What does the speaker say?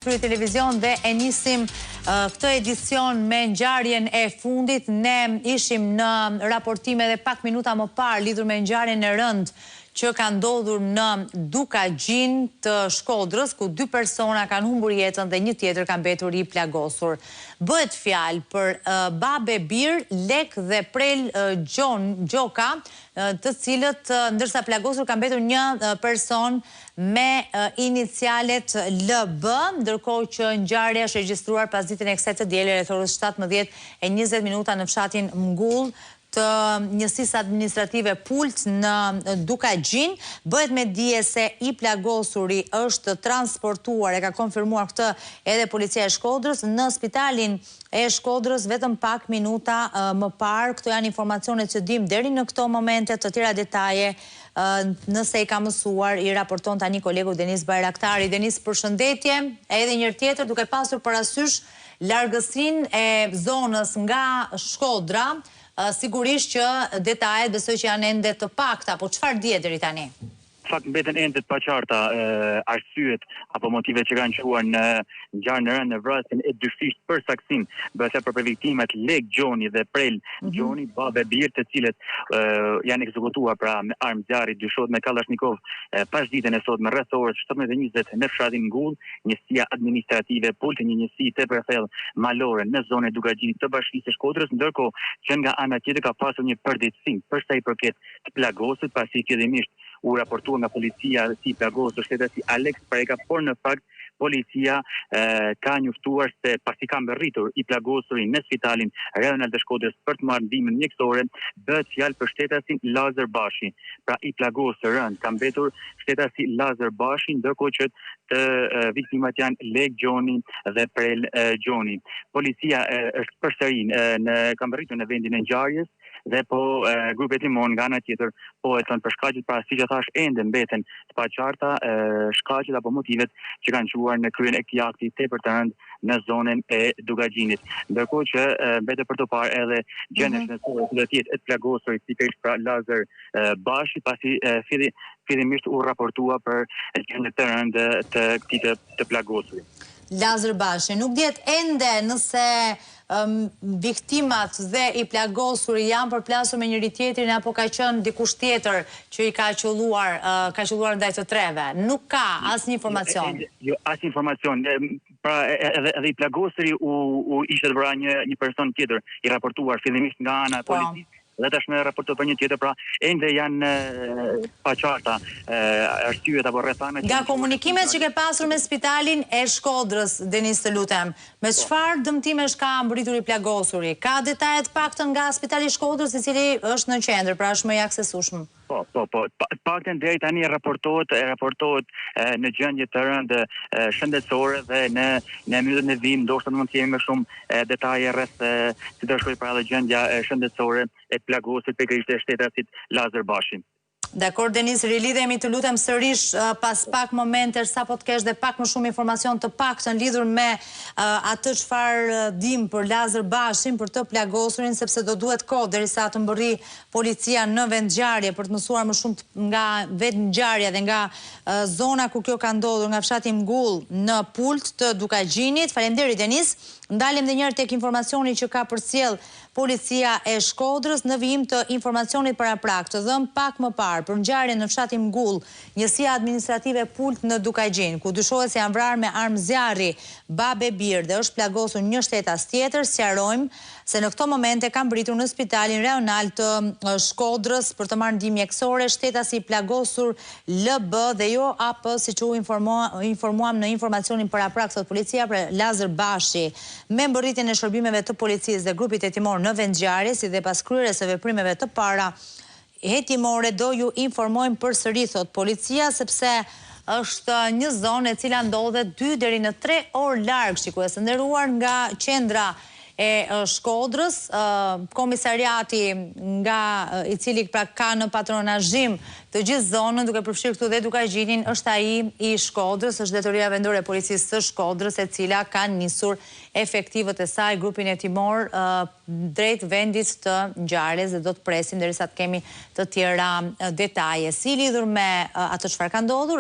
Televizion dhe e nisim këtë edicion me ngjarjen e fundit. Ne ishim në raportim edhe pak minuta më parë lidhur me ngjarjen e rëndë që ka ndodhur në Dukagjin të Shkodrës, ku dy persona kanë humbur jetën dhe një tjetër ka mbetur i plagosur. Bëhet fjalë për babë e bir, Lek dhe Prel Gjoka, të cilët ndërsa plagosur ka mbetur një person me inicialet LB, ndërkohë që ngjarja është regjistruar pasditen e kësaj të diele rreth orës 17:20 minuta në fshatin Mgull të njësisë administrative Pult në Dukagjin. Bëhet me dije se i plagosuri është transportuar, e ka konfirmuar këtë edhe policia e Shkodrës, në spitalin e Shkodrës vetëm pak minuta më parë. Këto janë informacionet që dimë deri në këto momente, të tjera detaje nëse i ka mësuar, i raporton tani kolegu Denis Bajraktari. Denis, përshëndetje, edhe një herë tjetër duke pasur parasysh largësinë e zonës nga Shkodra, sigurisht që detajet besoj që janë ende të pakta, po çfarë dihet deri tani? Në fakt mbeten ende të paqarta arsyet apo motivet që kanë çuar në ngjarjen e rëndë në vrasjen e dyfishtë për saktësim, bëhet fjalë për viktimat Lek Gjoni dhe Prel Gjoni, babë e bir, të cilët janë ekzekutuar pra me armë zjarri, dyshohet me kallashnikov pasditen e sotme rreth orës 17:20 në fshatin Ngull, njësia administrative Pult, një njësi tepër e thellë malore në zonën e Dukagjinit të Bashkisë së Shkodrës, ndërkohë që nga ana tjetër ka pasur një përditësim për sa i përket të plagosurit, pasi fillimisht u raportua nga policia si i plagosur shtetasi Aleks Preka, por në fakt policia ka njoftuar se pasi ka mbërritur i plagosuri në spitalin rajonal të Shkodrës për të marrë ndihmën mjekësore, bëhet fjalë për shtetasin Lazër Bashi. Pra i plagosur rëndë ka mbetur shtetasi Lazër Bashi, ndërkohë që të viktimat janë Lek Gjoni dhe Prel Gjoni. Policia është përsëri në ka mbërritur në vendin e ngjarjes dhe po grupi hetimor nga ana tjetër po heton për shkaqet, pra siç e thashë ende mbeten të paqarta shkaqet apo motivet që kanë çuar në kryerjen e këtij akti tepër të rëndë në zonën e Dukagjinit. Ndërkohë që mbetet për të parë edhe gjendja shëndetësore si do të jetë e të plagosurit pikërisht pra Lazër Bashi, pasi fillimisht u raportua për gjendje të rëndë të këtij të, të plagosuri. Lazër Bashi, nuk dihet ende nëse viktimat dhe i plagosuri janë përplasur me njëri-tjetrin apo ka qenë dikush tjetër që i ka qëlluar, ka qëlluar ndaj të treve. Nuk ka asnjë informacion. Jo, asnjë informacion. Pra edhe edhe i plagosuri u u ishte pra një një person tjetër i raportuar fillimisht nga ana e policisë Dhe tashmë raportohet për një tjetër, pra ende janë të paqarta arsyet apo rrethanat. Nga komunikimet që ke pasur me spitalin e Shkodrës, Denis të lutem, me çfarë dëmtimesh ka mbërritur i plagosuri? Ka detaje të paktën nga spitali i Shkodrës, i cili është në qendër, pra është më i aksesueshëm? Po, po, po. Të paktën deri tani raportohet raportohet në gjendje të rëndë shëndetësore dhe në në minutat në vijim ndoshta mund të kemi më shumë detaje rreth si do shkojë pra edhe gjendja shëndetësore e të plagosurit pikërisht e shtetasit Lazër Bashi. Dakord Denis, rilidhemi të lutem sërish pas pak momentesh sapo të kesh dhe pak më shumë informacion të paktën lidhur me atë çfarë dimë për Lazër Bashin, për të plagosurin, sepse do duhet kohë derisa të mbërrijë policia në vendngjarje për të mësuar më shumë nga vendngjarja dhe nga zona ku kjo ka ndodhur, nga fshati Mgull në Pult të Dukagjinit. Faleminderit Denis. Ndalem dhe njëherë tek informacioni që ka përcjellë policia e Shkodrës në vijim të informacionit paraprak të dhënë pak më parë për ngjarjen në fshatin Mgull, njësia administrative Pult në Dukagjin, ku dyshohet se janë vrarë me armë zjarri babë e bir dhe është plagosur një shtetas tjetër, sqarojmë se në këto momente ka mbërritur në spitalin rajonal të Shkodrës për të marrë ndihmë mjekësore shtetasi i plagosur LB dhe jo AP siç u informuam në informacionin paraprak thotë policia pra Lazër Bashi me mbërritjen e shërbimeve të policisë dhe grupit hetimor në vendngjarje si dhe pas kryerjes së veprimeve të para hetimore do ju informojmë përsëri thotë policia sepse është një zonë e cila ndodhet 2 deri në 3 orë larg shikues të nderuar nga qendra e Shkodrës, komisariati nga i cili pra ka në patronazhim të gjithë zonën, duke përfshirë këtu dhe Dukagjinin, është ai i Shkodrës, është drejtoria vendore e policisë së Shkodrës e cila ka nisur efektivët e saj, grupin hetimor drejt vendit të ngjarjes dhe do të presim derisa të kemi të tjera detaje. Si lidhur me atë çfarë ka ndodhur?